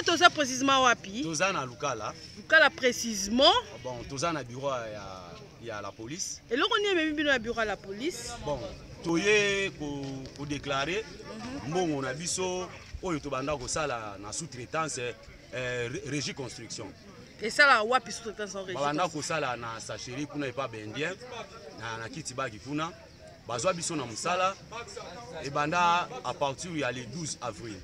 Toza précisément wapi? Toza na Lukala. Lukala précisément. Bon, toza na bureau ya la police. Eloko nini ememi bino ya bureau ya la police? Bon, toye kodéclarer mbongo na biso oyo tobanda kosala na sous-traitance Régie Construction. Esalaka wapi, sous-traitance en Régie? Babanda kosala na Sacheri kuna epa baindien na kiti baki kuna. Bazwa biso na mosala ebanda à partir ya le 12 avril,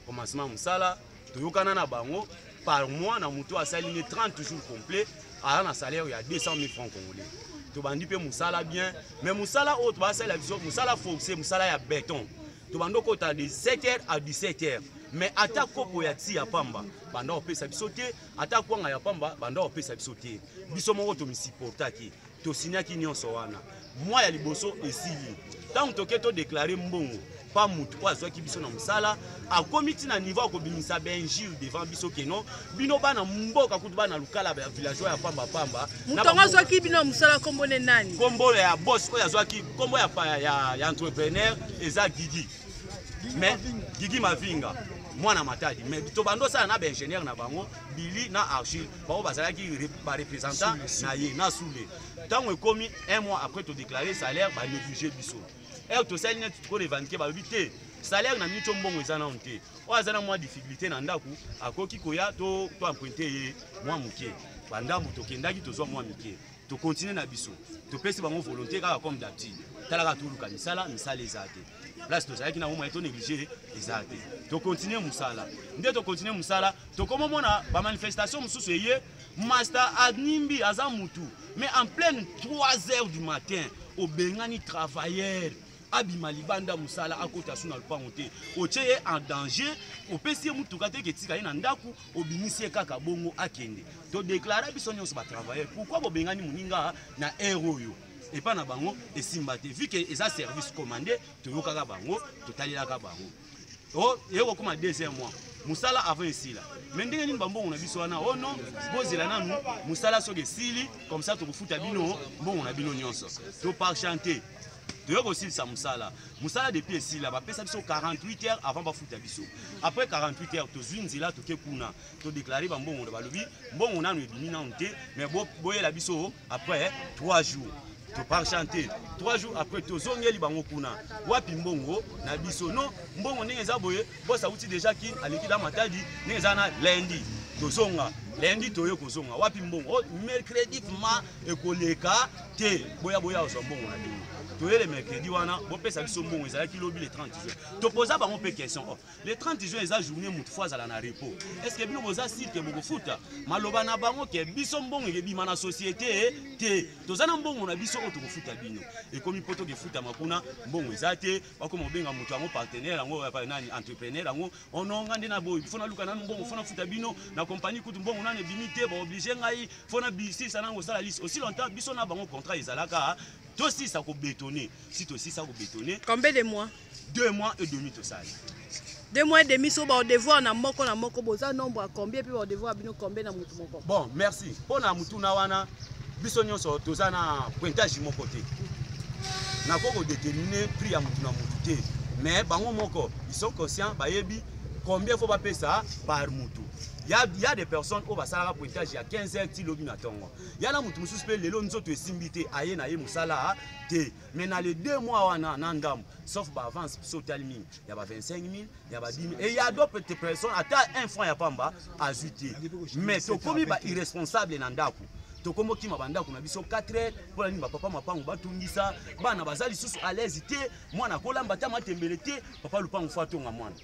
commencement mosala. Toyokana na bango par mois, na moto asali ne 30 jours complet, aza na salaire ya 200 000 francs congolais. Tobandi mpe mosala bien, mais mosala oyo tobasalela biso, mosala forcé, mosala ya béton. Tobandi okota de 7 heures à 17 heures, mais ata kopo ya ti ya pamba banda kopesa biso te, ata kwanga ya pamba banda kopesa biso te. Biso moko tomisupportaki, tosignaki nyonso wana. Mwa ya liboso esili. Ntango toke todéclarer mbongo pa mutu oyo azwaki biso na mosala, akomi ntina niveau ya kobimisa bainjures devant biso que non, bino bana mboka, kutu bana Lukala, ya villageois ya pambapamba. Moto yango azwaki bino na mosala, nkombo ne nani? Nkombo ya boss oyo azwaki, nkombo ya entrepreneur eza Gigi, mais Gigi Mavinga, mwana Matadi. Mais tobanda osala na baingénieur na bango Bili na Archile, bango bazalaki bareprésentant na ye na Sule. Ntango ekomi un mois après, todéclarer salaire, banéglige biso. Ere tosali neti tokorevendiquer, balobi te, salaire na miniti mbongo eza nano te. Oyo aza na mwa difficulté na ndako akoki koya to emprunter ye mwa moke. Bandambo tokendaki, tozwa mwa mike, tocontinuer na biso, topesi bango volonté kaka comme d'habitude. Talaka, toluka misala, misala eza te. Place tozalaki nango, moyen tonégliger eza te. Tocontinuer mosala nde tocontinuer mosala. Tokomomona bamanifestation mosusu eye, master animbi aza mutu, mais en pleine 3 heures du matin obengani travailleur abima libanda mosala, akota su na lopango te, otie ye en danger, opesi ye mutuka te, ketika ye na ndako, obimisi ye kaka bongo akende. Todéclarer biso nyonso batravailleur, pourquoi bobengani moninga na heure oyo? Epa na bango esimba te, vu que eza service commandé. Toyokaka bango, totalelaka bango. O eye kokóma deuxième mois, mosala avant esila, mais ndenge nini bambongo na biso wana? O non, bozela nanu mosala soki esili, comme ça tokofuta bino mbongo na bino nyonso. Topatienter, toye kosilisa mosala. Mosala depuis esila, bapesa biso 48 heures avant bafuta biso. Après 48 heures, tozwi nzela, toke kuna, todéclarer bambongo na balobi mbongo nanu ebimi nanu te, mais boyela biso après 3 jours. Topatienter, 3 jours après tozongeli bango kuna, wapi mbongo na biso? Non, mbongo ndenge eza boye, boss awuti déjà Kin, aleki da Matadi, ndenge eza na lundi tozonga, lundi toye kozonga, wapi mbongo? Oh, mercredi ma ekoleka te, boya, boya ozwa mbongo na bino. Toyele mercredi wana, bopesa biso mbongo. Ezalaki lobi le 30 juin. Topoza bango mpe question: oh, le 30 juin eza journée motu faut azala na repos, est ce que bino boza sûr que bokofuta? Maloba na bango que biso mbongo ekebima na société te, toza na mbongo na biso oyo tokofuta bino. Ekomi mpo tokefutama kuna, mbongo eza te. Bakoma kobenga moto yango, partenaire yango, nani, entrepreneur yango: ononga nde na boye, faut naluka nanu mbongo, faut nafuta bino na compagnie. Kutu mbongo nanu ebimi te, baobliger ngai, faut na bisilisa nango kosala liste. Aussi longtemps biso na bango contrat ezalaka, tosisa kobétonner. Si tosisa kobétonner. Combien de mois? 2 mois et demi tosali. 2 mois et demi. So baodevoir na moko na moko, boza nombre ya combien? Mpe baodevoir bino combien na motu moko? Bon, merci mpo na mutuna wana. Biso nyonso toza na pointage moko te. Nakoki kodéterminer prix ya motu na motu te, mais bango moko ils sont conscients, bayebi combien faut bapesa par motu. Ya des personnes oyo basalaka pointage ya 15 heures ti lobi na ntongo. Ya na motu mosusu mpe lelo nzoto esimbi te, aye na ye mosala te. Mais na les 2 mois wana na ndambo, sauf baavance so otali mingi ya ba 25 000, ya ba 10 000, et ya d'autres personnes ata un franc ya pamba azwi te. Mais tokomi ba irresponsable na ndako, tokomi okima bandako na biso 4 heures. Mpona nini? Bapapa mapango batungisa bana, baza lisusu à l'aise te. Mwana akolamba ata matembele te, papa lupango faut atonga mwana.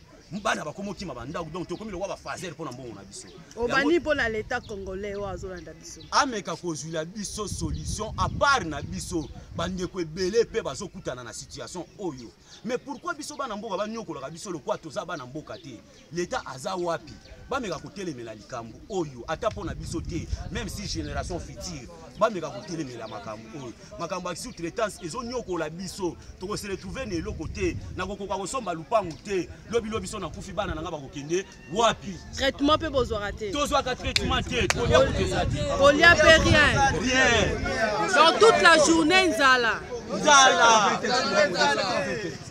Bana bakomi okima bandako, donc tokomi lokwa bafaser mpo na mbongo na biso. Obani mpo na l'état congolais oyo azolanda biso? Ameka kozwila biso solution. À part na biso, bandeko ebele mpe bazokutana na situation oyo. Mais pourquoi biso bana mboka banyokolaka biso lokwa toza bana mboka te? L'état aza wapi? Bameka kotelemela likambo oyo, ata mpo na biso te, même si génération future, bameka kotelemela makambo oyo. Makambo ya sous-traitance ezonyokola biso. Tokose retrouver na eloko te, nakokoka kosomba lupangu te. Lobilobi so nakufi, bana na nga bakokende wapi? Traitement mpe bozwaka te? Tozwaka traitement te, kolia kutu eza te. Kolia mpe rien? Rien. Dans toute la journée, nzala. Nzala.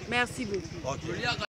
Merci beaucoup. Okay.